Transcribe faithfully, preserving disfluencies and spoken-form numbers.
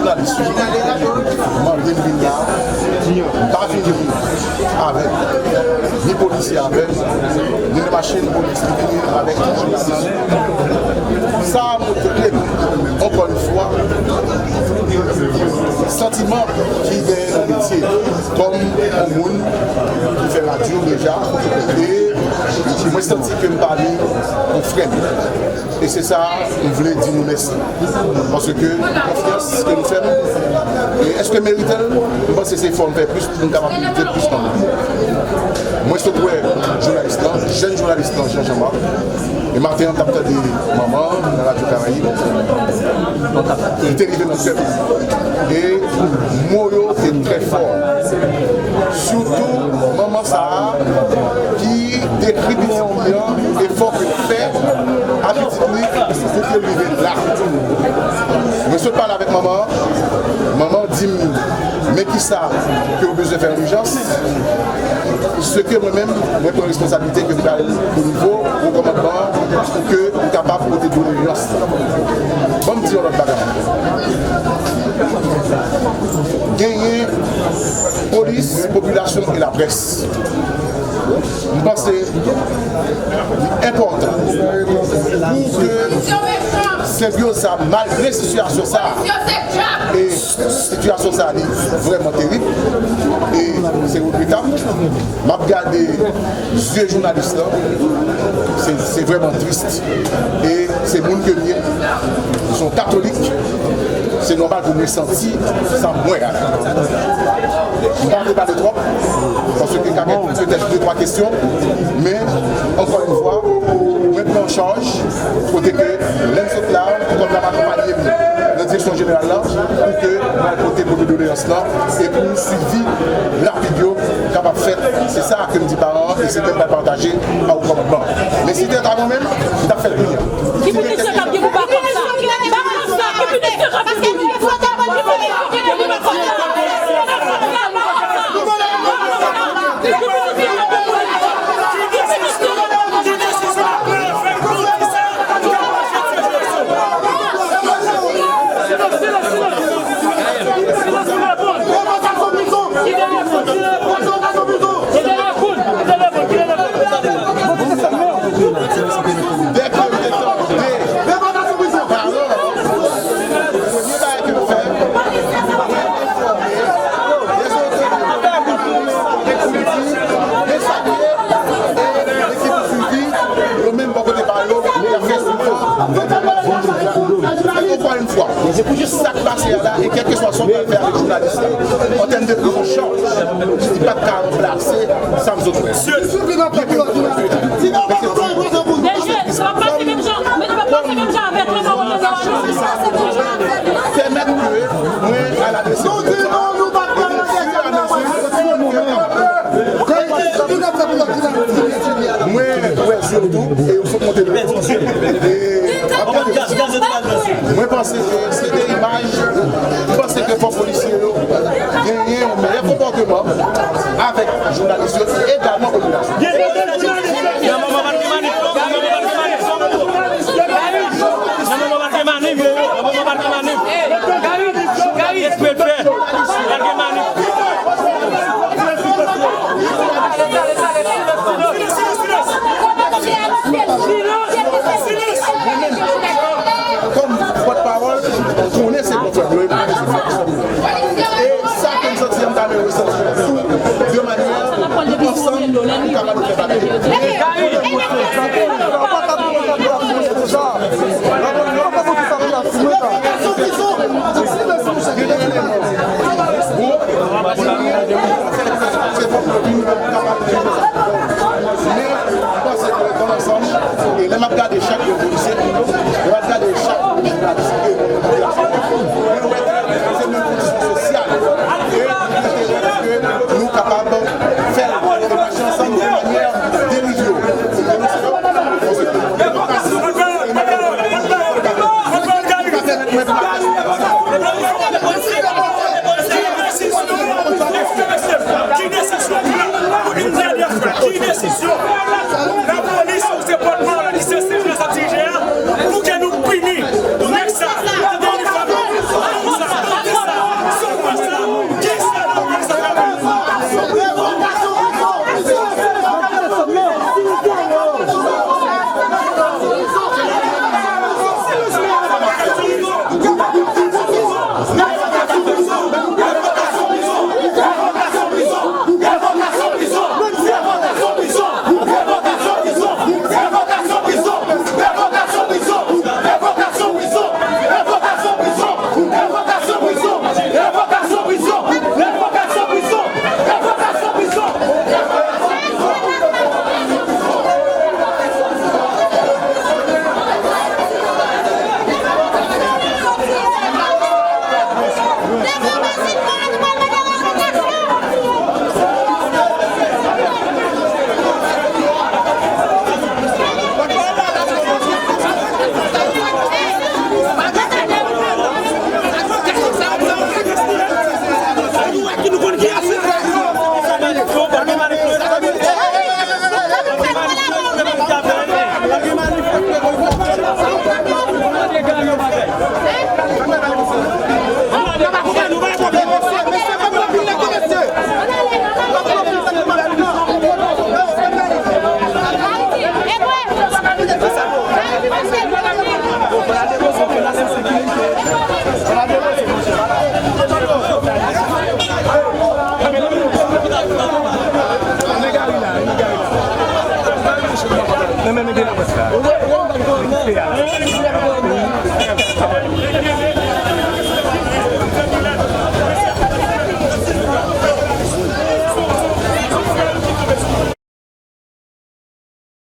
Jounalis yo mande m vin la, m pa vini avèk ni polisye avè m, ni nan machin polis, li vini avèk jounalis. Sa a montre m, ankò yon fwa, santiman ki genyen nan metye kòm yon moun ki fè radyo deja, e mwen santi ke m pale pou frè m. E se sa m vle di nou mèsi. Paske konfyans ke nou fè m, e èske m merite l? M panse se fò m fè plis pou m kapab merite l plis ankò. Mwen sot wè jounalis lan, jèn jounalis lan, Jean Jean Marc. E maten an, m t ap tande manman nan Radyo Karayib. Li te rive nan kè m. E mo yo te trè fò. Sitou manman sa a ki dekri pitit li an, efò ke l fè a pitit li pou ke l rive la. Mwen sot pale avèk manman an. Manman an di m, men kisa ke w bezwen fè an ijans? Se ke mwen menm, mwen pran responsablite ke m pral o nivo wo kòmandman an pou ke m kapab pote dodolyans. Ban m di yon lòt bagay. Genyen polis, popilasyon e laprès. M panse li enpòtan pou ke senbyoz sa, malgre sitiyasyon sa, e sitiyasyon sa li vrèman terib, e se regretab. M ap gade zye jounalis lan, se, se vrèman tris. E se moun ke m ye, se yon katolik, se nòmal pou mwen santi sa m wè a. M pa vle pale twòp, paske ka gen petèt de twa kesyon, men, ankò yon fwa, mwen pran chaj, kote ke lè m sot la, kòm n ap akonpaye m nan direksyon jeneral la, pou ke m al pote pwemye dodolyans lan, e pou swivi rapid yo kapab fèt. Se sa ke m di paran an, e se ke m pral pataje a wo kòmandman. Men si te ta mwen menm, m t ap fè l kounye a. Ki pinisyon k ap gen pou pa kòb sa? Pa kòb sa, ki pinisyon k ap gen pou li? Ki pinisyon k ap gen pou pa kòb sa? Dèke m te tande paran an, premye bagay ke m fè, mwen enfòme lèzotorite de sa ke e lekip swivi yo menm bò kote pa yo, y ap fè swivan. Ankò yon fwa, sa k pase a la, e kèlkeswa sa w pral fè avèk jounalis la, an tèm de prizon chaj, li pa t ka ranplase sa m sot wè. Mesye, sa p ap pase menm jan, men nou p ap pase menm jan avèk lòt òganizasyon. Pèmèt ke mwen al adrese. Mwen wè zye yo tou, e yo sot monte dlo. E mwen panse ke se de imaj, mwen panse ke fò polisye yo genyen yon meyè konpòteman avèk jounalis yo, egalman popilasyon. Nan moman pa t gen manif, nan moman pa t gen manif, nan moman pa t gen manif, nan moman pa t gen manif. Gary, Gary, respè fè, pa t gen manif. Mwen menm, kòm pòtpawòl, konnen se konfrè m yo ye. E sa ke m santi an, m ta renmen resanti tou de manyè ansanm, nou kapab fè bagay. E lè m ap gade chak yon polisye, lè m ap gade chak jounalis e popilasyon, mwen wè se menm kondisyon sosyal e enterè ke nou kapab fè l e mache ansanm de manyè derive yo. Ki desizyon pou la pou yon dènyè fwa? Ki desizyon? Lapolis, ou se pòtpawòl Lisans Senyè sa dirije a,